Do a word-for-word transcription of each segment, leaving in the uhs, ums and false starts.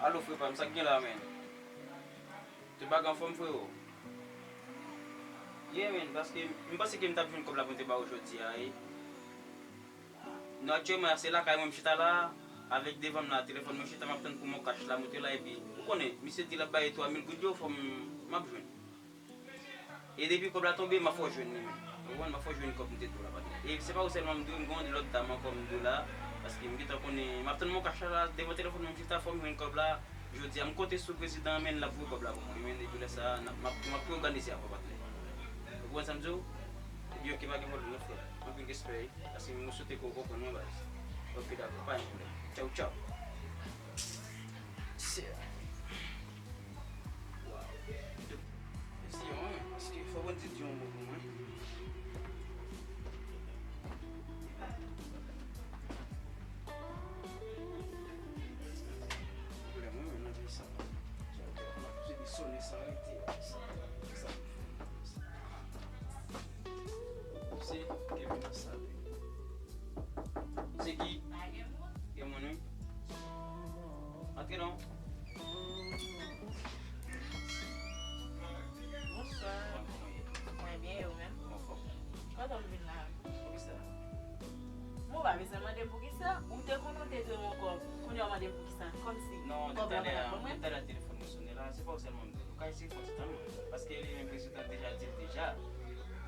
Alo, frè pa m, sa k gen la, menn? Tout bagay anfòm, frero? Yeah, menn, paske m panse ke m t ap jwenn kòb la pou m te ba ou jodi a, e. Non, aktyèlman, se lakay mwen m chita la, avèk devan m la, telefòn mwen chita, m ap tann pou Moncash la moute la, epi, ou konnen, misye di l ap bay twa mil goud yo, fò m, m ap jwenn. E depi kòb la tonbe, m ap fè w jwenn li menm. Ou konprann? M ap fè w jwenn kòb m te di w la, patnè. E se pa ou sèlman m dwe, m gen yon lòt dam ankò m dwe la, paske m gentan konnen, m ap tann Moncash la, devan telefòn mwen m chita, fò m jwenn kòb la. Jodi a, m konte sou prezidan an, menn, l ap voye kòb la pou mwen, menn, epi lè sa a, n ap, m ap, m ap reòganize avè w, patnè. Ou konprann sa m di w? Epi, oke, pa gen pwoblèm, non, frè. Anpil respè, wi. Paske m swete ke w konprann mwen, baz. Oke, dakò, pa gen pwoblèm. Tchaw, tchaw. Shit. Wow. Mèsi, wi, paske fò Bondye di yon mo pou mwen. Pwoblèm, wi, nan vi sa. Se li sonnen san rete, sa, sa. Se Kevin nan sale. Se ki? Pa gen moun. Gen moun, wi. Antre non. Bonswa. Kòman w ye? Mwen byen, e ou menm? Anfòm. Kòman w vin la? Poukisa? Bon, ou pa bezwen mande m poukisa. Ou te konn ou te dwe yon kòb. Kounye a w mande m poukisa. Kòmsi kòb la pa t ap ban mwen. Non, talè, talè telefòn mwen sonnen la. Se pa ou sèlman m te di. Ou ka eseye fè w ti tann. Paske li menm prezidan deja di l deja.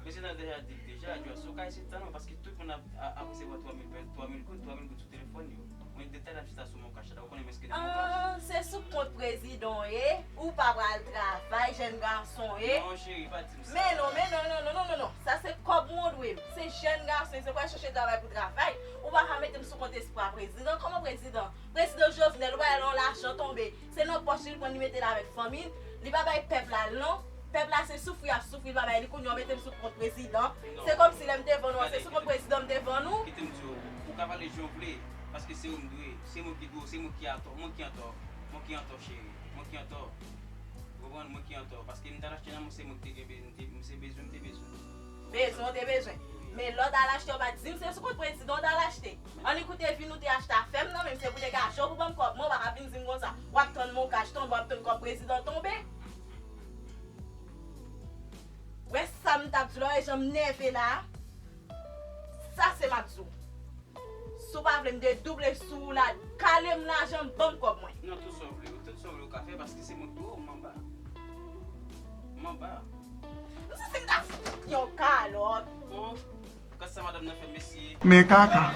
Prezidan deja di l deja. Jòs, ou ka eseye tann, paske tout moun ap, ap, ap resevwa twa mil pè-, twa mil goud, twa mil goud sou telefòn yo. Mwen te tèl ap chita sou Moncash la, ou konnen m eskide Moncash. Ah, se sou kont prezidan w ye, ou pa pral travay, jèn gason w ye. Non, cheri, pa di m sa. Men non, men non, non, non, non, non, non. Sa se kòb mwen w dwe m. Se jèn gason, se pou al chèche travay pou travay. Ou pa ka mete m sou kont espwa prezidan. Kòman prezidan? Prezidan Jovenel, ou pa wè lè yon lajan tonbe, se nan pòch li, li pran, li mete l avèk fanmi l. Li pa bay pèp la l non. Pèp la se soufri y ap soufri, li pa bay li, kounye a w mete m sou kont prezidan. Non. Se kòmsi lè m te vann ou an, se sou kont prezidan m te vann ou. Kite m di w, ou ka pale jan w vle, paske se ou m dwe, se mwen ki dwe w, se mwen ki atò, mwen ki antò, mwen ki antò cheri, mwen ki antò. Ou konprann, mwen ki antò, paske m t al achte nan men w, se mwen ki te gen bezwen, m te, m se bezwen, m te bezwen. Bezwen, w te bezwen. Men lè w t al achte, w pa t di m se sou kont prezidan w t al achte. Annik ou te vin, ou te achte afè m nan men m, se pou degaje w pou ban m kòb mwen, ou pa ka vin di m konsa. W ap tann Moncash tonbe, w ap tann kòb prezidan tonbe. Wè sa m t ap di w la, wè jan m nève la. Sa se m ap di w. Si w pa vle m dedouble sou ou la, kale m lajan m, ban m kòb mwen. Non, tout sa w vle, tout sa w vle ou ka fè, paske se mwen ki dwe w, m anba. M anba. M santi m ta fout yon kalòt. Oh, gad sa madanm nan fè, mesye. Men kaka.